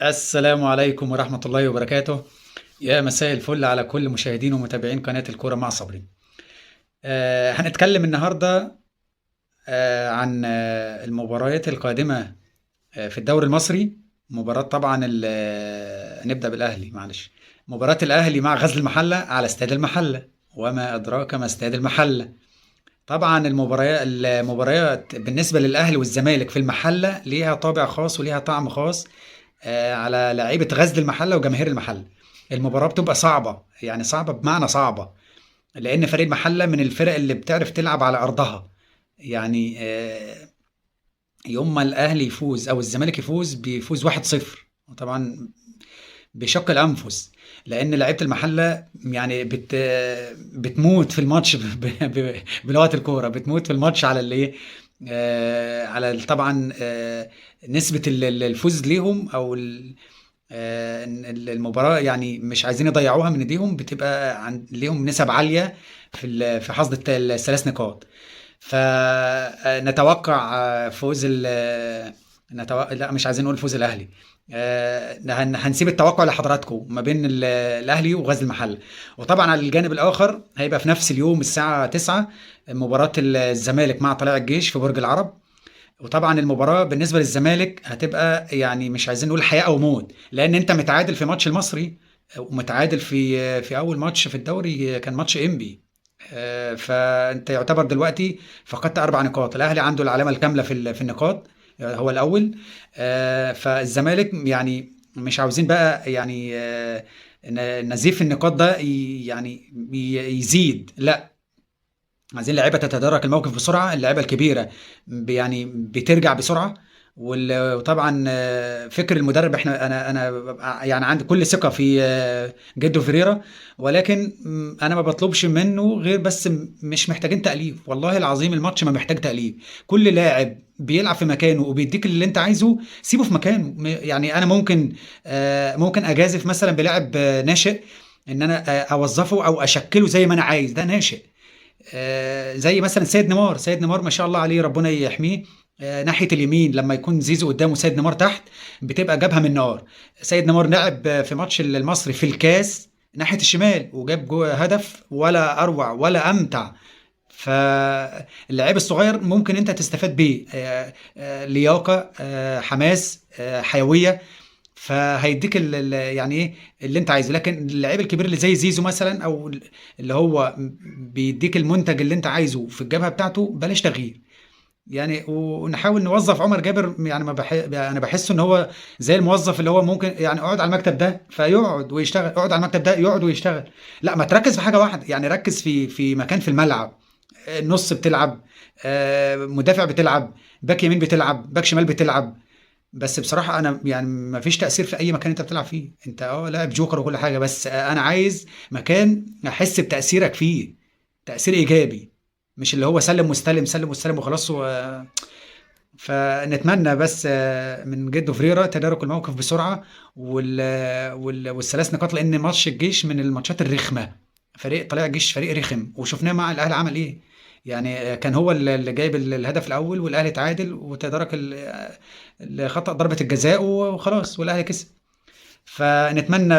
السلام عليكم ورحمة الله وبركاته. يا مساء الفل على كل مشاهدين ومتابعين قناة الكورة مع صبري. هنتكلم النهاردة عن المباريات القادمة في الدوري المصري. مباراة طبعا نبدأ بالأهلي، معلش. مباراة الأهلي مع غزل المحلة على استاد المحلة، وما أدراك ما استاد المحلة. طبعا المباريات بالنسبة للأهلي والزمالك في المحلة ليها طابع خاص وليها طعم خاص على لعيبة غزل المحلة وجماهير المحلة. المباراة بتبقى صعبة، يعني صعبة بمعنى صعبة، لأن فريق المحلة من الفرق اللي بتعرف تلعب على أرضها. يوم ما الأهلي يفوز أو الزمالك يفوز بيفوز 1-0، وطبعا بشق الأنفس، لأن لعيبة المحلة يعني بتموت في الماتش بلغة الكورة، بتموت في الماتش على اللي إيه؟ على طبعا، نسبة الفوز ليهم أو المباراة، يعني مش عايزين يضيعوها من ايديهم، بتبقى ليهم نسب عالية في حصد الثلاث نقاط. فنتوقع فوز ال-، لا مش عايزين نقول فوز الأهلي، هنسيب التوقع لحضراتكم ما بين الأهلي وغزل المحلة. وطبعا على الجانب الآخر هيبقى في نفس اليوم الساعة 9 مباراة الزمالك مع طلائع الجيش في برج العرب. وطبعا المباراة بالنسبة للزمالك هتبقى مش عايزين نقول حياة أو موت، لأن أنت متعادل في ماتش المصري ومتعادل في أول ماتش في الدوري كان ماتش إنبي، فأنت يعتبر دلوقتي فقدت 4 نقاط. الأهلي عنده العلامة الكاملة في النقاط، هو الأول. فالزمالك مش عاوزين بقى نزيف النقاط ده يزيد، لا عايزين لعيبه تتدارك الموقف بسرعه، اللعيبه الكبيره بترجع بسرعه. وطبعا، فكر المدرب، انا عندي كل ثقه في جدو فيريرا، ولكن انا ما بطلبش منه غير بس مش محتاجين تأليف، والله العظيم الماتش ما محتاج تأليف. كل لاعب بيلعب في مكانه وبيديك اللي انت عايزه سيبه في مكانه. انا ممكن اجازف مثلا بلاعب ناشئ ان انا، اوظفه او اشكله زي ما انا عايز، ده ناشئ. زي مثلا سيد نيمار، سيد نيمار ما شاء الله عليه ربنا يحميه، ناحية اليمين لما يكون زيزو قدامه سيد نيمار تحت بتبقى جبهة من نار. سيد نيمار لعب في ماتش المصري في الكاس ناحية الشمال وجاب جوه هدف ولا أروع ولا أمتع. فاللاعب الصغير ممكن أنت تستفاد بيه، لياقة، حماس، حيوية، فهيديك اللي انت عايزه. لكن اللاعب الكبير اللي زي زيزو مثلا، او اللي هو بيديك المنتج اللي انت عايزه في الجبهه بتاعته، بلاش تغيير. ونحاول نوظف عمر جابر، يعني ما بح-، انا بحسه ان هو زي الموظف اللي هو ممكن اقعد على المكتب ده فيقعد ويشتغل، اقعد على المكتب ده يقعد ويشتغل. لا، ما تركز في حاجه واحده، ركز في مكان في الملعب، النص بتلعب، مدافع بتلعب، باك يمين بتلعب، باك شمال بتلعب. بس بصراحة أنا ما فيش تأثير في أي مكان أنت بتلعب فيه، أنت لاعب جوكر وكل حاجة، بس أنا عايز مكان أحس بتأثيرك فيه، تأثير إيجابي، مش اللي هو سلم واستلم، سلم واستلم وخلاص. فنتمنى بس من جدو فريرا تدارك الموقف بسرعة والثلاث نقاط، لأن ماتش الجيش من الماتشات الرخمة. فريق طلائع الجيش فريق رخم، وشفناه مع الأهلي عمل إيه، كان هو اللي جايب الهدف الأول والأهلي تعادل وتدارك خطأ ضربة الجزاء وخلاص والأهلي كسب. فنتمنى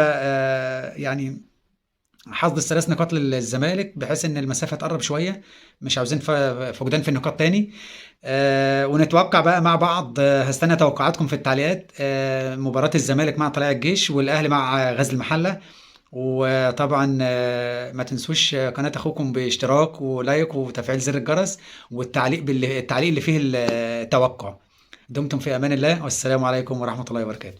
حصد الثلاث نقاط للزمالك بحيث ان المسافه تقرب شويه، مش عاوزين فقدان في النقاط تاني. ونتوقع بقى مع بعض، هستنى توقعاتكم في التعليقات، مباراه الزمالك مع طلائع الجيش والاهلي مع غزل المحله. وطبعا، ما تنسوش قناه اخوكم باشتراك ولايك وتفعيل زر الجرس والتعليق التعليق اللي فيه التوقع. دمتم في امان الله، والسلام عليكم ورحمه الله وبركاته.